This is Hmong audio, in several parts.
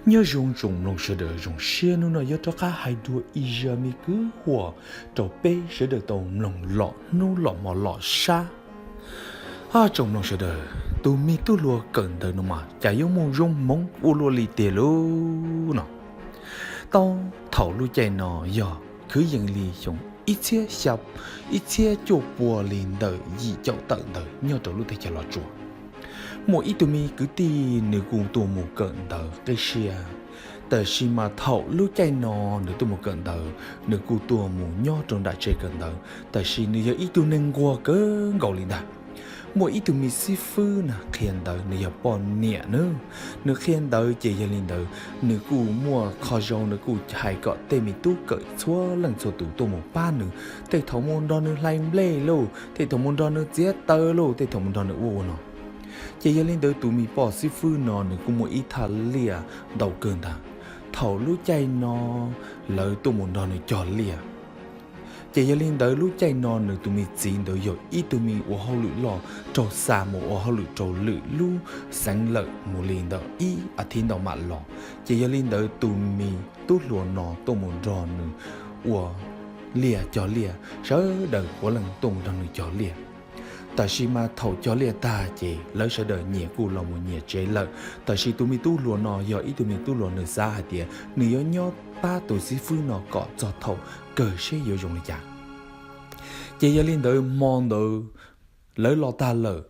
Nyob zoo tsoom mloog sawv daws, zoo siab hnub no yuav rov qab hais dua ib zaj me kwv huam rau peb sawv daws tau mloog los hnub los hmo los sab. Tsoom mloog sawv daws, tus me tub hluas kawm ntawv no mas cas yuav muaj zoo hmoov ua luaj li tiag lauj no. Tau thaum lub caij no yog kwv yees li xyoo ib txhiab xya, ib txhiab cuaj pua li ntawm yim caum tawm ntawd nyob rau lub teb chaws Los Tsuas. Muaj ib tug me kwv tij nws kuj tuaj mus kawm ntawv qib siab, tab sis mas thaum lub caij no nws tuaj mus kawm ntawv, nws kuj tuaj mus nyob rau nram tsev kawm ntawv, tab sis nws yog ib tug neeg nquag kawg nkaus li ntag. Muaj ib tug me xib fwb na qhia ntawv, nws yog poj niam nawb, nws qhia ntawv ces yog li ntawd nws kuj muaj qhov zoo, nws kuj hais kom tej me tub kawm txhua leej txhua tus tuaj mus pab nws, tej thaum mus nrog nws hlais nplej lauj, tej thaum mus nrog nws txiav taws lauj, tej thaum mus nrog nws ua ua no. Ces yog li ntawd tus me poj xib fwb no nws kuj muaj ib thaj liaj ntau kawg ntag. Thaum lub caij no lawv tuaj mus nrog nws cog liaj. Ces yog li ntawd lub caij no nws tus me txiv ntawd yog ib tug me ua hauj lwm loj, raug xa mus ua hauj lwm rau lwm lub xeev lawm mus li ntawm ib as thiv ntau mam los. Ces yog li ntawd tus me tub hluas no tuaj mus nrog nws ua liaj cog liaj, sawv daws puav leej tuaj mus nrog nws cog liaj. Tab sis mas thaum cog liaj tag ces lawv sawv daws nyias kuj los mus nyias tsev lawm, tab sis tus me tub hluas no yog ib tug me tub hluas nws xav hais tias nws yuav nyob pab tus xib fwb no kom txog thaum kawg seb yuav zoo li cas. Ces yog li ntawd hmo ntawd lawv los tag lawm,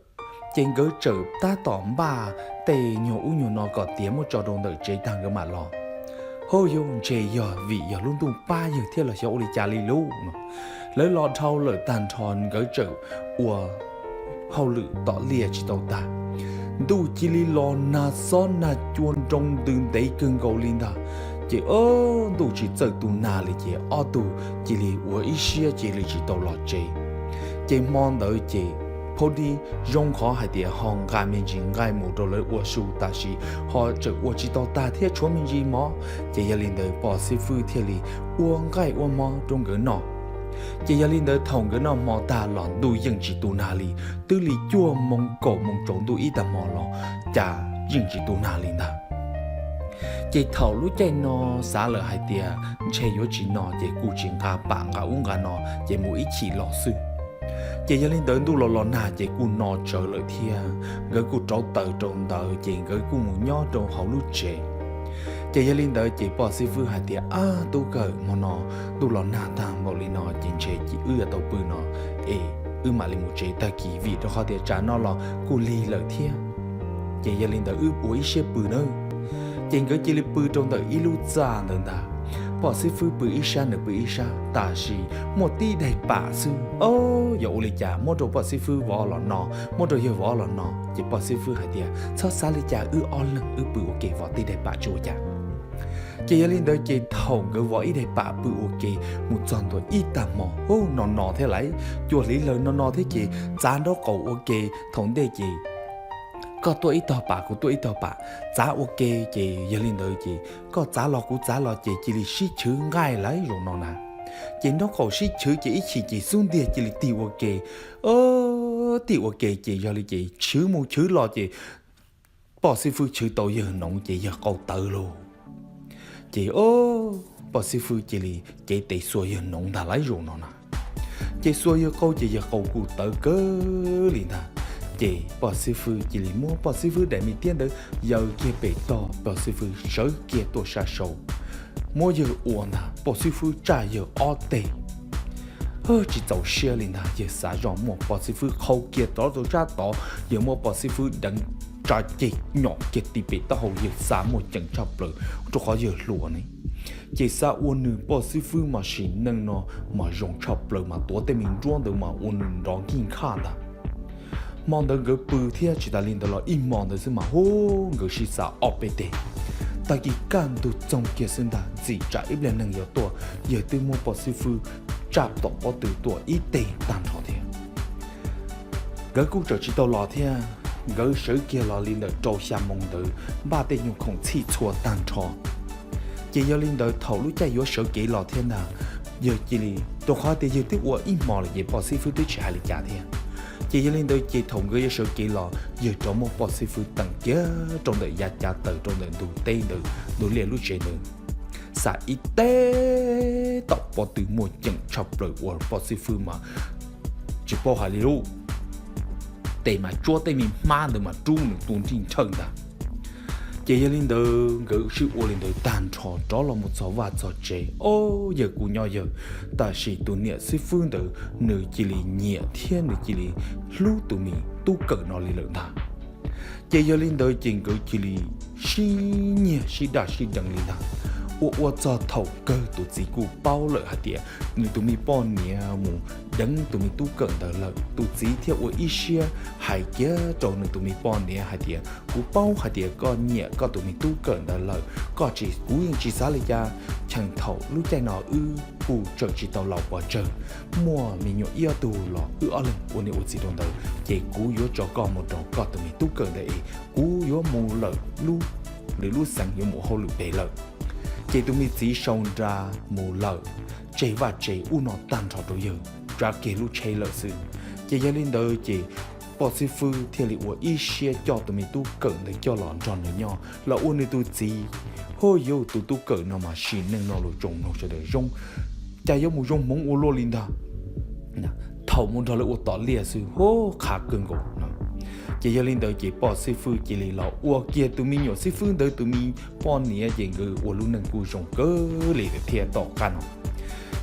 ces nkawd txawm tab tom npaj tej nyuag ub nyuag no kom tiav muab tso rau ntawm tsev tag nkawd mam los. Hauj yog ntshe yog vim yog lub ntuj pab yawg thiab los xyov ua li cas li lub no. Lawv los dhau lawm tag nrho nkawd txawm ua hauj lwm tom liaj tsis tau tag, ntuj cia li los nag xob nag cua nroo ntws ntev kawg nkaus li ntag. Ces o, ntuj tsis txawm tu nag li ces ob tug cia li ua ib siab cia li tsis tau los tsev. Ces hmo ntawd ces phaub dib zoo qhov hais tias ho nqa me ntsis nqaij mus rau lawv ua su, tab sis ho tseem ua tsis tau tag thiab tshuav me ntsis mov. Ces yog li ntawd poj xib fwb thiaj li ua nqaij ua mov rau nkawd noj. Ces yog li ntawd thaum nkawd noj hmo tag los ntuj yeej tsis tu nag li, twb li cuaj moo kaum moo tsaus ntuj ib tag hmo los cas yeej tsis tu nag li ntag. Ces thaum lub caij no xav lawm hais tias ntshe yuav tsis no ces kuj tsis nqa pam nqa ub nqa no ces mus ib chim los xwb. Ces yog li ntawd ntuj los los nag ces kuj no tsawv lawm thiab nkawd kuj rauv taws rau ntawd ces nkawd kuj mus nyob rau hauv lub tsev. Ces yog li ntawd ces poj xib fwb hais tias, Ab tub kawm, hmo no ntuj los nag tag npaum li no ces ntshe wb yuav tau pw no es wb mam li mus tsev tag kis vim rau qhov tias tsam no los kuj lig lawm thiab. Ces yog li ntawd wb ua ib siab pw nawb. Ces nkawd cia li pw rau ntawm ib lub txaj ntawd ntag. Poj xib fwb pw ib sab nws pw ib sab, tab sis muaj tib daim pam xwb. O, yog ua li cas muab rau poj xib fwb vov los no, muab rau yawg vov los no. Ces poj xib fwb hais tias, Txhob xav li cas, wb ob leeg wb pw ua ke vov tib daim pam tsis ua cas. Ces yog li ntawd ces thaum nkawd vov ib daim pam pw ua ke mus txog ntua ib tag hmo, u, no no thiab lais, cua hliv lawg no no thiab ces txav nraub qaum ua ke. Thaum ntej ces koj tuaj ib tog pam kuv tuaj ib tog pam, txav ua ke. Ces yog li ntawd ces koj txav los kuv txav los ces cia li sib chwv nqaij lawm zoo no na. Ces nraub qaum sib chwv ces ib chim ces xub ntiag cia li tig ua ke. Tig ua ke ces yog li ces chwv mus chwv los ces poj xib fwb chwv tau yawg noov ces yawg qau tawv lauj. Ces o, poj xib fwb cia li cev tes xuas yawg noov ntag lawm zoo no na. Ces xuas yawg qau ces yawg qau kuj tawv kawg li ntag. Ces poj xib fwb cia li muab poj xib fwb daim me tiab ntawd yaws kiag pem tog, poj xib fwb sawv kiag tuaj sab saud, muab yawg ua ntag, poj xib fwb tsaj yawg ob teg. Tsis txaus siab li ntag, yawg xav zoj muaj poj xib fwb qhau kiag tov rau sab tod, yawg muab poj xib fwb deev tsa ceg nyom kiag ti pem taub hau, yawg xav muaj ceem tshaj plaws rau qhov yawg hluas ne. Ces xav ua nws poj xib fwb mas sim neej no mas zoo tshaj plaws mas tuav tej me nruab ntawd mas ua nws nrov nkig nkhaj ntag. Hmo ntawd nkawd pw thiab tsis tas li ntawd los ib hmo ntawd xwb mas hu, nkawd sib xav ob peb teg. Tag kis kaj ntug txoog kiag xwb ntag, ntxim tsam ib pliag neeg yuav tuaj, yawg twb muab poj xib fwb tsaj tom pob tw tuaj ib teg tag nrho thiab. Nkawd kuj tseem tsis tau los thiab, nkawd sawv kiag los li ntawm rau xya moo ntawd, npaj tej nyuag khoom txhij txhua tag nrho. Ces yog li ntawd thaum lub caij yuav sawv kev los thiab ntag, yawg cia li, rau qhov tias yawg twb ua ib hmo lawm ces poj xib fwb twb tsis hais li cas thiab. Ces yog li ntawd ces thaum nkawd yuav sawv kev los, yawg rov muab poj xib fwb teem kiag rau ntawm yav cav taws rau ntawm ntug teb ntawd, ntug liaj lub tsev ntawd. Xam ib teb tom pob tw muaj ceem tshaj plaws uas poj xib fwb mas tsis paub hais li lub tes mas tsuab tej me hmab ntawd mas rub nws tua nrij nrhawj ntag. Ces yog li ntawd nkawd sib ua li ntawd tag nrho rov los mus txog vaj txog tsev, o, yawg kuj nyob yawg, tab sis tus niam xib fwb ntawd nws cia li nyiam thiab nws cia li hlub tus me tub kawm no li lawm ntag. Ces yog li ntawd ces nkawd cia li sib nyiag sib daj sib deev li ntag. Ua ua txog thaum kawg tus txiv kuj paub lawm hais tias nws tus me poj niam mus deev tus me tub kawm ntawd lawm. Tus txiv thiaj ua ib siab hais kiag rau nws tus me poj niam hais tias, kuv paub hais tias koj nyiam koj tus me tub kawm ntawd lawm, koj tsis, kuv yeej tsis xav li cas. Cheem thaum lub caij no wb kuj tseem tsis tau laus pov tsawg, muaj me nyuam ib ob tug los wb ob leeg ua niam ua txiv rau ntawd, ces kuv yuav tso koj mus rau koj tus me tub kawm ntawd es kuv yuav mus lawm lub, lwm lub xeev yuav mus hauj lwm pem lawm. Ces tus me txiv sau nra mus lawm, tseg vaj tseg ub no tag nrho rau yawg, tsav kiag lub tsheb lawm xwb. Ces yog li ntawd ces poj xib fwb thiaj li ua ib siab coj tus me tub kawm ntawd coj los nrog nws nyob los ua nws tus txiv. Ho yog tus tub kawm no mas sim neej no los tsoom mloog sawv daws zoo, cas yuav mus zoo hmoov ua luaj li ntag. Thaum mus nrog lawv ua tom liaj xwb ho qhav kawg nkaus no. Ces yog li ntawd ces poj xib fwb cia li los ua kiag tus me nyuam xib fwb ntawd tus me poj niam ces nkawd ua lub neej kuj zoo kawg li thiab tom qab no.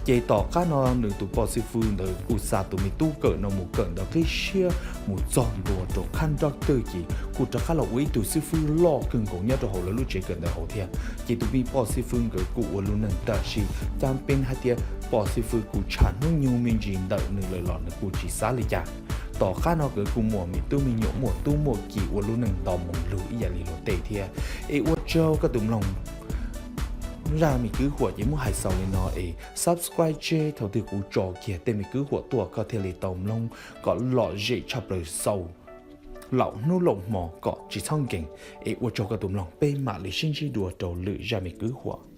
Ces tom qab no nws tus poj xib fwb ntawd kuj xa tus me tub kawm no mus kawm ntawv qib siab mus txog ntua rau khab nrab kawg ces kuj rov qab los ua ib tug xib fwb loj kawg nkaus nyob rau hauv lawv lub tsev kawm ntawv hauv thiab. Ces tus me poj xib fwb nkawd kuj ua lub neej tab sis cas peb hais tias poj xib fwb kuj tshaj hnub nyoog me ntsis ntawm nws lawm los nws kuj tsis xav li cas. Tom qab no nkawd kuj muaj me tub me nyuam muaj tub muaj ki ua lub neej nto mus lug ib yam li luag tej thiab. Es ua tsaug koj tus mloog, zaj me kwv huam ces muab hais xaus li no es subscribe tseg thaum twg kuv tso kiag tej me kwv huam tuaj koj thiaj li tau mloog kom lom zem tshaj plaws xaus laum hnub laum hmo kom tsis txhob nkees. Es ua tsaug koj tus mloog, peb mam li sib ntsib dua rau lwm zaj me kwv huam.